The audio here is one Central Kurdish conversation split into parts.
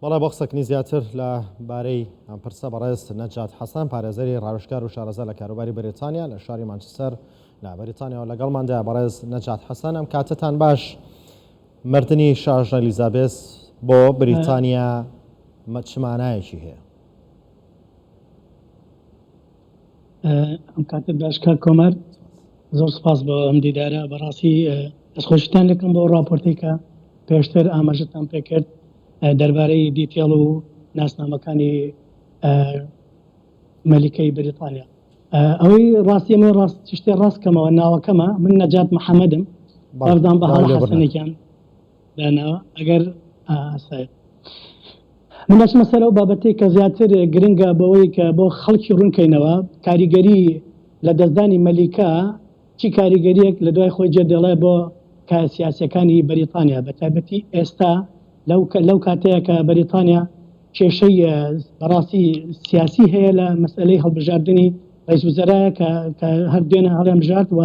بەڵێ بۆ قسەکردنی زیاتر لە بارەی ئەم پرسە بەڕێز نەجات حەسەن پارێزەری ڕاوێژکار و شارەزا لە کاروباری بەریتانیا لە شاری مانچستەر لە بەریتانیاوە لەگەڵماندایە. بەڕێز نەجات حەسەن ئەم کاتەتان باش. مردنی شاژنە ئەلیزابێس بۆ بریتانیا چ مانایەکی هەیە؟ ئەم کاتت باش کاک کۆمار، زۆر سپاس بۆ ئەم دیدارە. بەڕاستی دەستخۆشیتان لەکەم بۆ ڕاپۆرتەی کە پێشتر ئاماژەتان پێکرد دەربارەی detail و ناسنامەکانی مەلیکەی بەریتانیا. ئەوەی ڕاستی ئەمە ڕاست شتێ ڕاست کەمەوە ناوەکەمە من نەجات محەممەدم بەردان بە هەڵە حەسەنێکیان داناوە ئەگەر ئاسایە. من دەچمە سەر ئەو بابەتەی کە زیاتر گرنگە بەوەی کە بۆ خەڵکی ڕوونکەینەوە کاریگەری لە دەستدانی مەلیکە چی کاریگەریەک لە دوای خۆی جێدێڵێ بۆ کایە سیاسیەکانی بەریتانیا بە تایبەتی ئێستا لەو لەو کاتەیە کە بەریتانیا کێشەی بەڕاستی سیاسی هەیە لە مەسئلەی هەڵبژاردنی ڕئیس وزەرایە کە کە هەر دوێنێ هەڵیان بژارد و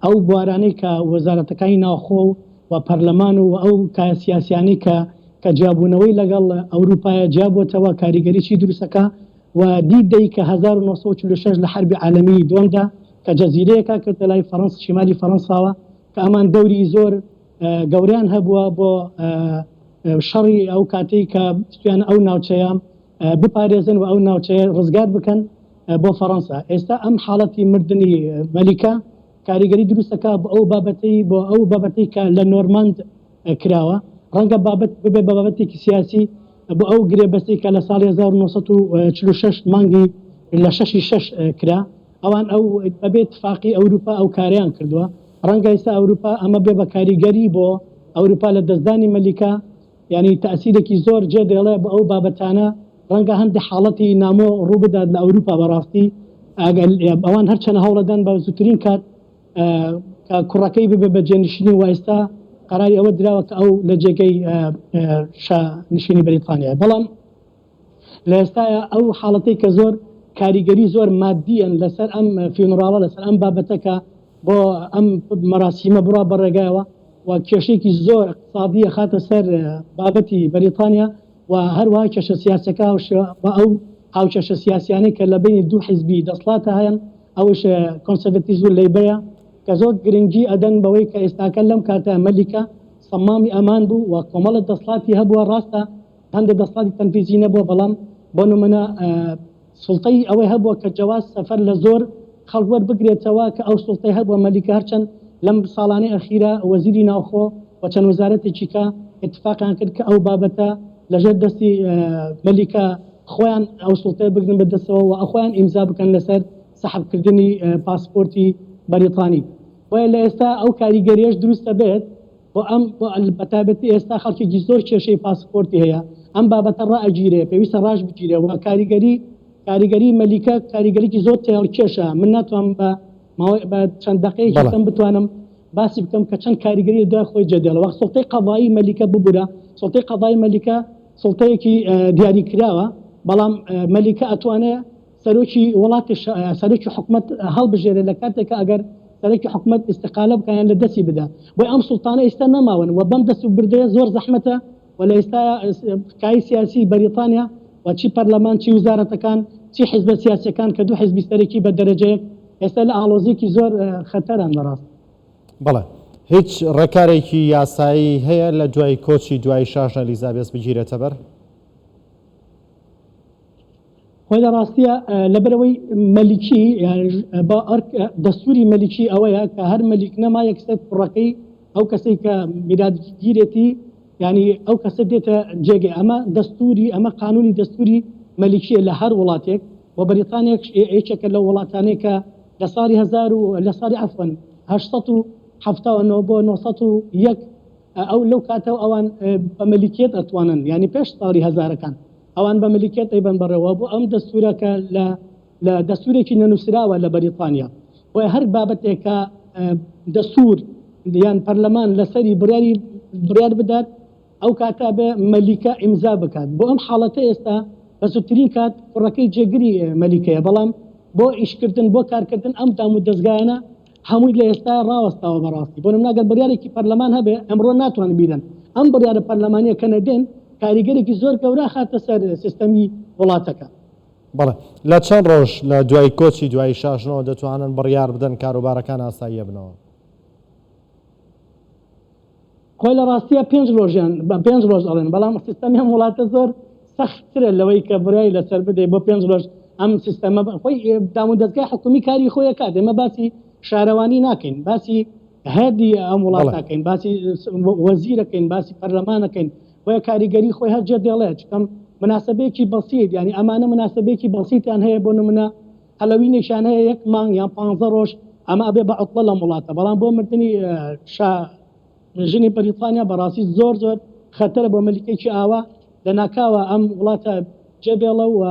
ئەو بوارانەی کە وەزارەتەکانی ناوخۆ و پەرلەمان و ئەو کایە سیاسیانەی کە کە جیابوونەوەی لەگەڵ ئەوروپایە جیابووەتەوە کاریگەریی دروستەکا و دی دەی کە 1946 لە حەربی عالەمیی دووەمدا کە جەزیرەیەکە کردە لای فەرەنس شیمالی فەرەنساوە کە ئەمان دەوری زۆر گەورەیان هەبووە بۆ شەڕی ئەو کاتەی کە ویستویانە ئەو ناوچەیە بپارێزن و ئەو ناوچەیە ڕزگار بکەن بۆ فەڕەنسا. ئێستا ئەم حاڵەتی مردنی مەلیکە کاریگەری دروست دەکا بۆ ئەو بابەتەی بۆ ئەو بابەتەی کە لە نۆرماند کراوە ڕەنگە بابەت ببێ بە بابەتێکی سیاسی بۆ ئەو گرێبەستەی کە لە ساڵی 1946 مانگی لە شەشی شەش کرا ئەوان ئەو بەبێ تفاقی ئەوروپا ئەو کارەیان کردووە ڕەنگە ئێستا ئەوروپا ئەمە بێ بە کاریگەری بۆ ئەوروپا لە دەستدانی مەلیکە یانی تەئسیرێکی زۆر جێ دێڵێ بۆ ئەو بابەتانە، ڕەنگە هەندێ حاڵەتی نامۆ ڕوو بدات لە ئەوروپا بەڕاستی ئەگەر ئەوان هەرچەنە هەوڵەدەن بە زووترین کات کە کوڕەکەی ببێ بە جێنشینی و ئێستا قەراری ئەوە دراوە کە ئەو لە جێگەی شا نشینی بەریتانیایە بەڵام لە ئێستایا ئەو حاڵەتەی کە زۆر کاریگەری زۆر مادیەن لەسەر ئەم funeral ە لەسەر ئەم بابەتە کە بۆ ئەم مەراسیمە بڕا بە ڕێگایەوە و کێشەیەکی زۆر اقتصادی ئەخاتە سەر بابەتی بەریتانیا و هەروەها کێشە سیاسەکە و ئەو هاوکێشە سیاسیانەی کە لە بەینی دوو حیزبی دەسڵاتە هەیەن ئەوش Conservatives و Labour ە کە زۆر گرنگی ئەدەن بەوەی کە ئێستاکە لەم کاتە مەلیکە سەمامی ئەمان بوو و کۆمەڵە دەسڵاتی هەبووە ڕاستە هەندێک دەسەڵاتی تەنفیزی نەبووە، بەڵام بۆ نمونە سوڵتەی ئەوەی هەبووە کە جەواز سەفەر لە زۆر خەڵک وەربگرێتەوە کە ئەو سوڵتەی هەبووە مەلیکە هەرچەند لەم ساڵانەی ئەخیرا وەزیری ناوخۆ و چەند وەزارەتێکی کە ئیتفاقیان کرد کە ئەو بابەتە لەژێر دەستی مەلیکە خۆیان ئەو سوڵتەیە بگرن بە دەستەوە و خۆیان ئیمزا بکەن لەسەر سەحبکردنی پاسپۆرتی بەریتانی بۆیە لە ئێستا ئەو کاریگەریەش دروست دەبێت بۆ ئەم بۆ بەتایبەتی ئێستا خەڵکێکی زۆر کێشەی پاسپۆرتی هەیە ئەم بابەتە ڕائەگیرێ پێویستە ڕاش بگیرێ و کاریگەری کاریگەری مەلیکە کاریگەریکی زۆر تێهەڵکێشە من ناتوانم بە ماوەی بە چەند دەقەیەکی بەڵێ. کەم بتوانم باسی بکەم کە چەند کاریگەری لە دوای خۆی جێدێڵێ وەک سوڵتەی قەزایی مەلیکە ببورە سوڵتەی قەزایی مەلیکە سوڵتەیەکی دیاری کراوە بەڵام مەلیکە ئەتوانێ سەرۆکی وڵاتیش سەرۆکی حکومەت هەڵبژێرێت لە کاتێکا ئەگەر سەرۆکی حکومەت ئیستقالە بکا یان لە دەستی بدا بۆیە ئەم سوڵتانە ئیستا نەماون و بەم دەست و بردەیە زۆر زەحمەتە و لە ئێستا کای سیاسی بەریتانیا و چی پەرلەمان چی وزارەتەکان چی حیزبە سیاسیەکان کە دوو حیزبی سەرەکی بە دەرەجەیەک ئێستا لە ئاڵۆزیەکی زۆر خەتەران بەڕاست. بەڵێ. هیچ ڕێکارێکی یاسایی هەیە لە دوای کۆچی دوایی شاژنە ئەلیزابێس بگیرێتە بەر؟ خۆی لە ڕاستیە لەبەرئەوەی مەلیکی بە ئەرک دەستوری مەلیکی ئەوەیە کە هەر مەلیک نەما یەکسەر کوڕەکەی ئەو کەسەی کە میراتگیرێتی یعنی ئەو کەسە دێتە جێگەی ئەمە دەستوری ئەمە قانونی دەستوری مەلیکیە لە هەر وڵاتێک و بەریتانیاش یەکێکە لەو وڵاتانەی کە لە ساڵی هەزار و لە ساڵی عەفوەن 879 بۆ 901 ئەو لەو کاتەوە ئەوان بە مەلیکیەت ئەتوانن یعنی پێش ساڵی هەزارەکان ئەوان بە ملیکیەت ئەیبەن بەڕێوە بۆ ئەم دەستورە کە لە لە دەستورێکی نەنوسراوە لە بەریتانیا بۆیە هەر بابەتێک کە دەستور یان پەرلەمان لەسەری بڕیاری بڕیار بدات ئەو کاتە بێ مەلیکە ئیمزا بکات بۆ ئەم حاڵەتە ئێستا بە زووترین کات کوڕەکەی جێگری مەلیکەیە بەڵام بۆ ئیشکردن بۆ کارکردن ئەم دام و دەزگایانە هەمووی لە ئێستایا ڕاوەستاوە بەڕاستی بۆ نمونە گەر بڕیارێکی پەرلەمان هەبێ ئەمڕۆ ناتوانن بیدەن ئەم بڕیارە پەرلەمانیە کە نەدێن. کاریگەرێکی زۆر گەورە خاتە سەر سیستەمی وڵاتەکە. بەڵێ. لە چەند ڕۆژ لە دوای کۆچی دوایی شاژنەوە دەتوانن بڕیار بدەن کاروبارەکان ئاساییە بنەوە؟ خۆی لە ڕاستیا پێنج ڕۆژیان بە پێنج ڕۆژ ئەڵێن بەڵام سیستەمی ئەم وڵاتە زۆر سەختترە لەوەی کە بڕیاری لەسەر بدەی بۆ پێنج ڕۆژ ئەم سیستەمە خۆی دامودەزگای حکومی کاری خۆی ئەکات ئێمە باسی شارەوانی ناکەین باسی هەردی ئەم وڵات ناکەین باسی وەزیرەکەین باسی پەرلەمانەکەین بۆیە کاریگەری خۆی هەر جێ دێڵێت چکەم مناسبەیەکی بەسیت یعنی ئەمانە مناسبەیەکی بەسیتیان هەیە بۆ نمونە هەلەوینێکیان هەیە یەک مانگ یان پانزە ڕۆژ ئەمە ئەبێ بە عوتڵە لەم وڵاتە بەڵام بۆ مردنی شا ژنی بەریتانیا بەڕاستی زۆر زۆر خەتەرە بۆ مەلیکێکی ئاوا لە ناکاوە ئەم وڵاتە جێبێڵە و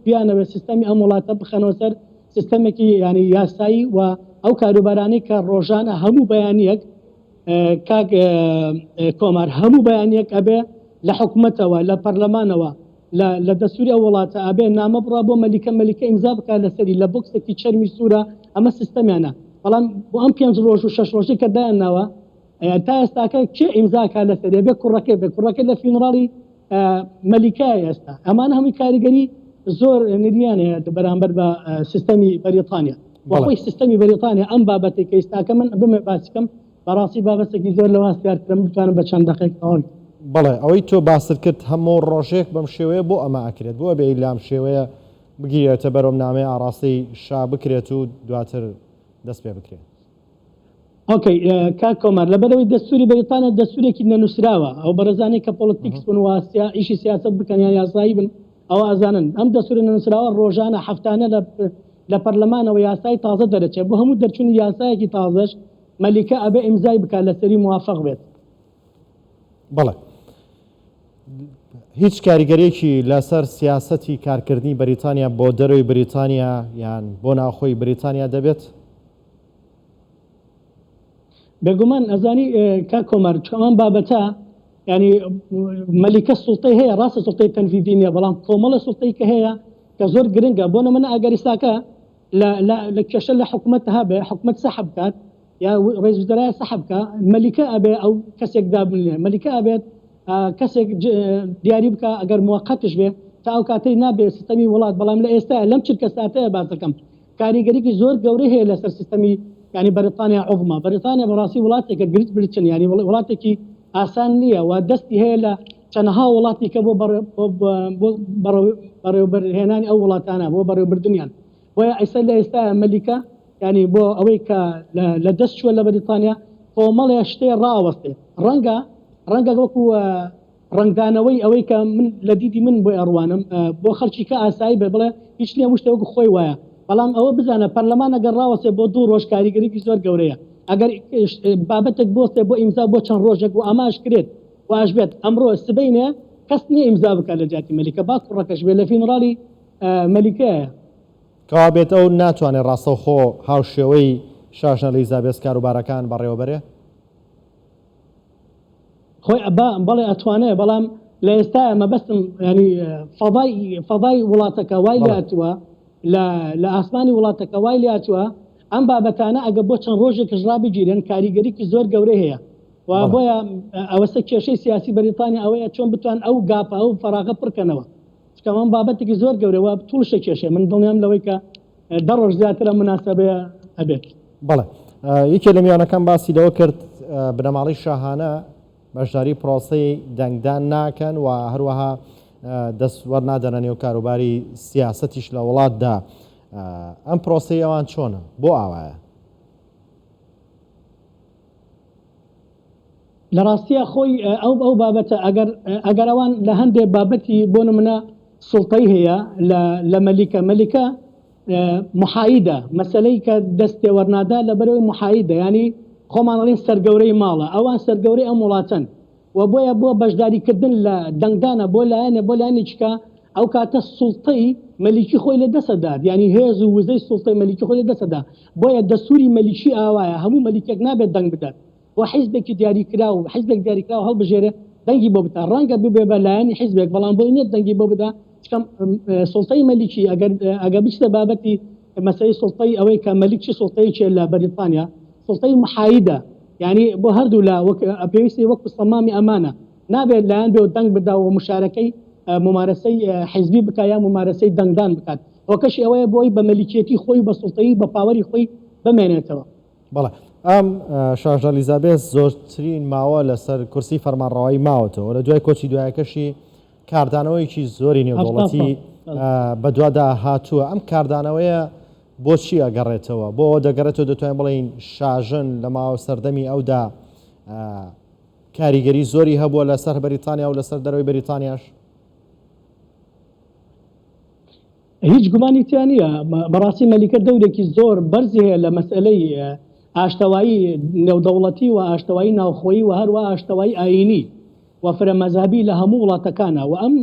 بیانەوێت سیستەمی ئەم وڵاتە بخەنەوە سەر سیستەمێکی ینی یاسایی و ئەو کاروبارانەی کە ڕۆژانە هەموو بەیانیەک کاک کۆمار هەموو بەیانیەک ئەبێ لە حکومەتەوە لە پەرلەمانەوە لە لە دەستوری ئەو وڵاتە ئەبێ نامە بڕا بۆ مەلیکە مەلیکە ئیمزا بکا لەسەری لە بۆکسێکی چەرمی سورە ئەمە سیستەمیانە بەڵام بۆ ئەم پێنج ڕۆژ و شەش ڕۆژەی کە دایان ناوە تا ئێستاکە کێ ئیمزا کا لەسەری ئەبێ کوڕەکەی بێ کوڕەکەی لە funeral ی مەلیکایە ئێستا ئەمانە هەمووی کاریگەری زۆر نریان هەیە بەرامبەر بە سیستەمی بەریتانیا بەخۆی سیستەمی بەریتانیا ئەم بابەتێک کە ئێستاکە من بمێ باسیکەم بەڕاستی بابەتێکی زۆر لەوە هەستیارترە من بتوانم بە چەند دەقێک تەواوی بکەم. بەڵێ ئەوەی تۆ باست کرد هەموو ڕۆژێک بەم شێوەیە بۆ ئەمە ئەکرێت؟ بۆ ئەبێ ئیلا ئەم شێوەیە بگیرێتە بەر و ئەم نامەیە ئاڕاستەی شا بکرێت و دواتر دەست پێ بکرێت؟ okay کاک کۆمار لەبەرئەوەی دەستوری بەریتانیا دەستورێکی نەنوسراوە ئەو بەڕێزانەی کە politics بن و ئیشی سیاسەت بکەن یان یاسایی بن ئەوە ئەزانن ئەم دەستورە نەنوسراوە ڕۆژانە هەفتانە لە لە پەرلەمانەوە یاسای تازە دەرەچێت بۆ هەموو دەرچونی یاسایەکی تازەش مەلیکە ئەبێ ئیمزای بکات لەسەری موافق بێت. بەڵێ هیچ کاریگەریەکی لەسەر سیاسەتی کارکردنی بەریتانیا بۆ دەرەوەی بریتانیا یان بۆ ناوخۆی بریتانیا دەبێت؟ بێگومان ئەزانی کاک کۆمار چونکە ئەم بابەتە ینی مەلیکە سوڵتەی هەیە ڕاستە سوڵتەی تەنفیزی نییە بەڵام کۆمەڵە سوڵتەی کە هەیە کە زۆر گرنگە بۆ نمونە ئەگەر ئیستاکە لە لە لە کێشە لە حکومەت هەبێ حکومەت سەحب بکات یا ڕئیس وزرای سەحب بکا مەلیکە ئەبێ ئەو کەسێک دابنێ مەلیکە ئەبێت کەسێک دیاری بکا ئەگەر موەقەتش بێ تا ئەو کاتەی نابێ سیستەمی وڵات بەڵام لە ئێستا لەم چرکە ساتەیە باس دەکەم کاریگەریی زۆر گەورەی هەیە لەسەر سیستەمی یانی بەریتانیا عوزما. بەریتانیا بەڕاستی وڵاتێکە Great Britain یانی وڵاتێکی ئاسان نییە و دەستی هەیە لە چەنەها وڵاتی کە بۆ بۆ بەڕێوبەرهێنانی ئەو وڵاتانە بۆ بەڕێوبردنیان. بۆیە ئیستا لە ئێستایا مەلیکە یانی بۆ ئەوەی کە لە دەست چووە لە بەریتانیا کۆمەڵێ شتێ ڕاوەستێ. ڕەنگە ڕەنگە وەکوو ڕەنگدانەوەی ئەوەی کە من لە دیدی من بۆی ئەڕوانم بۆ خەڵکی کە ئاسایی بێت بڵێ هیچ نیە هەموو شتێ وەکو خۆی وایە بەڵام ئەوە بزانە پەرلەمان ئەگەر ڕاوەستێ بۆ دوو ڕۆژ کاریگەریی زۆر گەورەیە ئەگەر بابەتێک بوەستێ بۆ ئیمزا بۆ چەند ڕۆژێک و ئەمە ئەشکرێت و ئەشبێت ئەمڕۆ سبەینێ کەس نیە ئیمزا بکات لە جیاتی مەلیکە با کوڕەکەش بێ لە funeral ی مەلیکەیە. کەوابێت ئەو ناتوانێت ڕاستەوخۆ هاوشێوەی شاژنە ئەلیزابێس کاروبارەکان بەڕێوەبەرێ؟ خۆی ئەبا بەڵێ ئەتوانێ بەڵام لە ئێستایا مەبەستم یانی فەزای فەزای وڵاتەکە وای لێ هاتووە لە لە ئاسمانی وڵاتەکە وای لێ هاتووە ئەم بابەتانە ئەگە بۆ چەند ڕۆژێکش ڕابگیرێن کاریگەریکی زۆر گەورەی هەیە و بۆیە ئەوەسە کێشەی سیاسی بەریتانیا ئەوەیە چۆن بتوان ئەو gap ە ئەو فەراغە پڕکەنەوە چونکە ئەم بابەتێکی زۆر گەورە و توڵشە کێشەیە من دڵنیام لەوەی کە دە ڕۆژ زیاتر ئەم مناسەبەیە ئەبێت. بەڵێ یەکێ لە میوانەکان باسی لەوە کرد بنەماڵەی شاهانە بەشداری پرۆسەی دەنگدان ناکەن و هەروەها دەست وەرنادەنە نێو کاروباری سیاسەتیش لە وڵاتدا ئەم پرۆسەی ئەوان چۆنە بۆ ئاوایە؟ لە ڕاستیا خۆی ئەو ئەو بابەتە ئەگەر ئەگەر ئەوان لە هەندێ بابەتی بۆ نمونە سوڵتەی هەیە لە لە مەلیکە مەلیکە محایدە مەسەلەی کە دەست تێوەرنادا لەبەرەوەی محایدە یانی خۆمان ئەڵێن سەرگەورەی ماڵە ئەوان سەرگەورەی ئەم وڵاتەن و بۆیە بۆ بەشداری کردن لە دەنگدانە بۆ لایەنێ بۆ لایەنێکی کە ئەو کاتە سوڵتەی مەلیکی خۆی لە دەست ئەدات یانی هێز و وزەی سوڵتەی مەلیکی خۆی لە دەست ئەدا بۆیە دەستوری مەلیکی ئاوایە هەموو مەلیکێک نابێت دەنگ بدات بۆ حیزبێکی دیاریکراو حیزبێک دیاریکراو هەڵبژێرێ دەنگی بۆ بدا ڕەنگە ببێ بە لایەنی حیزبێک بەڵام بۆی نیە دەنگی بۆ بدا چکە سوڵتەی مەلیکی ئەگەر ئەگەر بچتە بابەتی مەسەلەی سوڵتەی ئەوەی کە مەلیک چ سوڵتەیەکێ لە بەریتانیا سوڵتەی محایدە یانی بۆ هەردوو لا وەک پێویستی وەکو سەمامی ئەمانە. نابێت لایەن بێ و دەنگ بدا و مشارەکەی مومارەسەی حیزبی بکا یا مومارەسەی دەنگدان بکات. هۆکەشی ئەوەیە بۆی بە مەلیکیەتی خۆی و بە سوڵتەیی و بە power ی خۆی بمێنێتەوە. بەڵێ ئەم شاژنە ئەلیزابێس زۆرترین ماوە لەسەر کورسی فەرمانڕەوایی ماوەتەوە، لە دوای کۆچی دوایەکەشی کاردانەوەیەکی زۆری نێودەوڵەتی بەدوادا هاتووە، ئەم کاردانەوەیە بۆچی ئەگەڕێتەوە؟ بۆ ئەوە دەگەڕێتەوە دەتوانین بڵێین شاژن لە ماوە سەردەمی ئەودا کاریگەری زۆری هەبووە لەسەر بەریتانیا و لەسەر دەرەوەی بەریتانیاش؟ هیچ گومانی تیا نییە بەڕاستی مەلیکە دەورێکی زۆر بەرزی هەیە لە مەسئەلەی ئاشتەوایی نێودەوڵەتی و ئاشتەوایی ناوخۆیی و هەروە ئاشتەوایی ئایینی و فرە مەزهەبی لە هەموو وڵاتەکانە و ئەم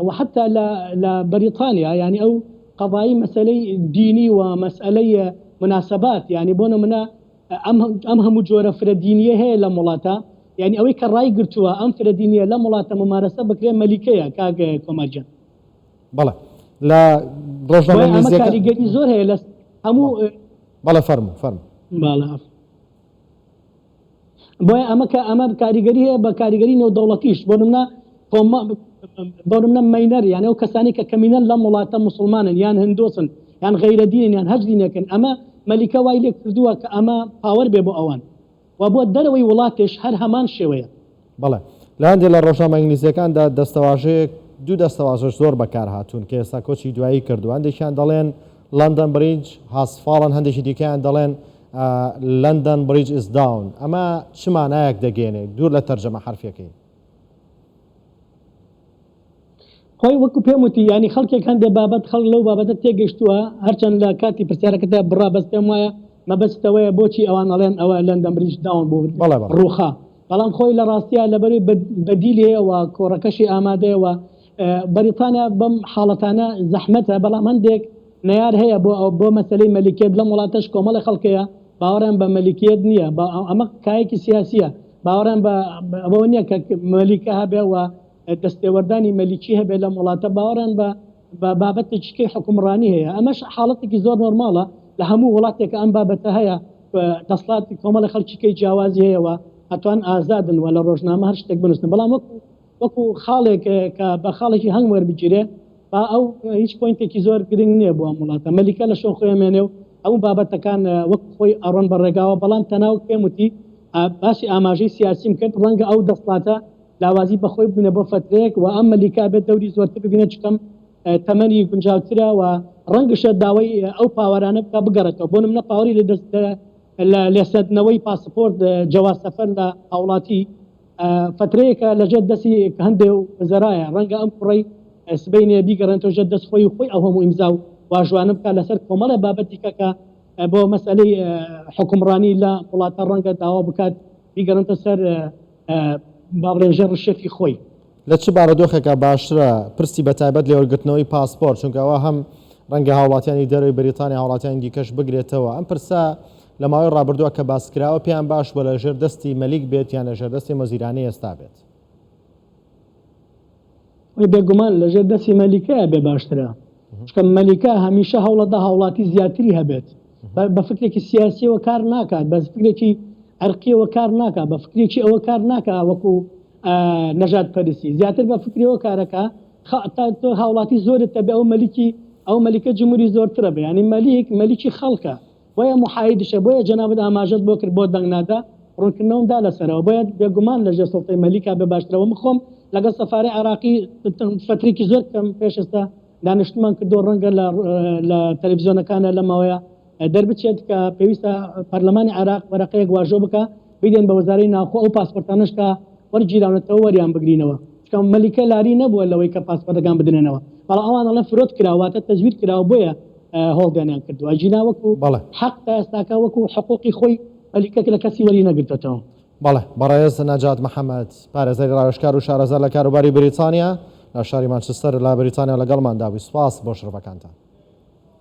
و حەتا لە لە بەریتانیا یانی ئەو قەزایی مەسەلەی دینی و مەسئەلەی مناسبات یانی بۆ نمونە ئەم ئەم هەموو جۆرە فرە دینیە هەیە لەم وڵاتە یانی ئەوەی کە ڕای گرتووە ئەم فرە دینیە لەم وڵاتە ممارەسە بکرێ مەلیکەیە کاک کۆمار گیان. بەڵێ لە ڕۆژنامە بۆیە ئەمە ئینگلیزیەکە کاریگەری زۆر هەیە لەس هەموو بەڵێ فەرموو فەرموو. بەڵێ. بۆیە ئەمە کە ئەمە کاریگەری هەیە بە کاریگەری نێودەوڵەتیش بۆ نمونە کۆمە بۆ نمونە minor یان ئەو کەسانی کە کەمینەن لەم وڵاتە موسڵمانن یان هندۆسن یان غەیرە دینن یان هەچ دینێکن ئەمە مەلیکە وای لێ کردووە کە ئەمە power بێ بۆ ئەوان و بۆ دەرەوەی وڵاتێش هەر هەمان شێوەیە. بەڵێ. لە هەندێ لە ڕۆژنامە ئینگلیزییەکاندا دەستەواژەیەک، دوو دەستەواژەش زۆر بەکار هاتوون کە ئێستا کۆچی دوایی کردووە. هەندێکیان دەڵێن London Bridge has fallen، هەندێکی دیکەیان دەڵێن London Bridge is down. ئەمە چ مانایەک دەگەیەنێت دوور لە تەرجەمە حەرفییەکەی؟ خۆی وەکو پێم وتی یانی خەڵکێک هەندێ بابەت خەڵک لەو بابەتە تێگەشتووە هەرچەند لە کاتی پرسیارەکەدا بڕا بەس پێم وایە مەبەستت ئەوەیە بۆچی ئەوان ئەڵێن ئەوە London Bridge down بوو بەڵێ بەڵێ. ڕووخا بەڵام خۆی لە ڕاستیا لەبەروی بەدیلی هەیە و کۆڕەکەشی ئامادەیە و بەریتانیا بەم حاڵەتانە زەحمەتە بەڵام هەندێک نەیار هەیە بۆ بۆ مەسەلەی مەلیکیەت لەم وڵاتەش کۆمەڵی خەڵک هەیە باوەڕیان بە مەلیکیەت نییە ئەمە کایەکی سیاسیە باوەڕیان بە ئەوە نییە کە مەلیکە هەبێ و دەستێوەردانی مەلیکی هەبێت لەم وڵاتە باوەڕیان بە بە بابەتێکی کەی حوکمڕانی هەیە ئەمەش حاڵەتێکی زۆر نۆرماڵە لە هەموو وڵاتێک ئەم بابەتە هەیە دەسڵات کۆمەڵی خەڵکی کەی جیاوازی هەیە و ئەتوان ئازادن و لە ڕۆژنامە هەر شتێک بنووسن بەڵام وەکو وەکو خاڵێک کە بە خاڵێکی هەنگ وەربگیرێ با ئەو هیچ point ێکی زۆر گرنگ نییە بۆ ئەم وڵاتە مەلیکە لە شوێن خۆی ئەمێنێ و هەموو بابەتەکان وەک خۆی ئەڕۆن بە ڕێگاوە بەڵام تەنها وەک پێم وتی باسی ئاماژەی سیاسیم کرد ڕەنگە ئەو دەسڵاتە لاوازی بەخۆی ببینە بۆ فەترەیەک و ئەم مەلیکە ئەبێت دەوری زۆرتر ببینێت چکەم تەمەنی گونجاوترە و ڕەنگشە داوای ئەو power انە بکا بگەڕێتەوە بۆ نمونە power ی لە دەست لە لێسەندنەوەی پاسپۆرت جەواز سەفەر لە هاوڵاتی فەترەیەکە لەژێر دەستی هەندێ وزەرایە ڕەنگە ئەم کوڕەی سبەینێ بیگەڕێنێتەوە ژێر دەست خۆی و خۆی ئەو هەموو ئیمزا و واژوانە بکات لەسەر کۆمەڵێ بابەتی کە کە بۆ مەسئەلەی حوکمڕانی لە وڵاتە ڕەنگە داوا بکات بیگەڕێنێتە سەر با بڵێن ژێر ڕشێفی خۆی. لە چ بارودۆخێکا باشترە پرسی بەتایبەت لێوەرگرتنەوەی پاسپۆرت، چونکە ئەوە هەم ڕەنگە هاوڵاتیانی دەرەوەی بەریتانیا هاوڵاتیانی دیکەش بگرێتەوە، ئەم پرسە لە ماوەی ڕابردووە کە باسکراوە پێیان باش بووە لە ژێر دەستی مەلیک بێت یان لە ژێر دەستی وەزیرانەی ئێستا بێت؟ ئەی بێگومان لە ژێر دەستی مەلیکەیە بێ باشترە، چونکە مەلیکە هەمیشە هەوڵەدا هاوڵاتی زیاتری هەبێت، بە فکرێکی سیاسیەوە کار ناکات، بە فکرێکی عرقیەوە کار ناکات، بە فکرێکی ئەوە کار ناکات وەکو نەژاد پەرستی، زیاتر بە فکرەوە کارەکا، تۆ هاوڵاتی زۆرت هەبێ ئەو مەلیکی ئەو مەلیکە جمهوری زۆرترە بێ، یانی مەلیک مەلیکی خەڵکە، بۆیە محایدیشە، بۆیە جەنابت ئاماژەت بۆ کرد بۆ دەنگ نادا، ڕوونکردنەوەم دا لەسەرەوە، بۆیە بێگومان لەژێر سوڵتەی مەلیکا بێ باشترە، وە من خۆم لەگەڵ سەفارەی عێراقی فەترێکی زۆر کەم پێش ئێستا دانیشتنمان کردووە، ڕەنگە لە لە تەلەفزیۆنەکانە لەم ماوەیە دەربچێت کە پێویستە پەرلەمانی عێراق وەرەقەیەک واژۆ بکا بیدەین بە وەزارەی ناوخۆ ئەو پاسپۆرتانەش کە وەرگیراونەتەوە وەریان بگرینەوە، چونکە مەلیکە لاری نەبووە لەوەی کە پاسپۆرتەکان بدرێنەوە، بەڵام ئەوان ئەڵێن فرۆد کراوە واتە تەزویر کراوە بۆیە هۆڵدێنیان کردووە ئەگینا وەکو بەڵێ. حەق تا ئێستاکە وەکو حقوقی خۆی مەلیکە لە کەسی وەری نەگرتۆتەوە. بەڵێ بەڕێز نەجات محەمەد، پارێزەری ڕاوێژکار و شارەزا لە کاروباری بریتانیا لە شاری مانچستەر لە بریتانیا لەگەڵماندا بووی، سوپاس بۆ شرۆڤەکانتان.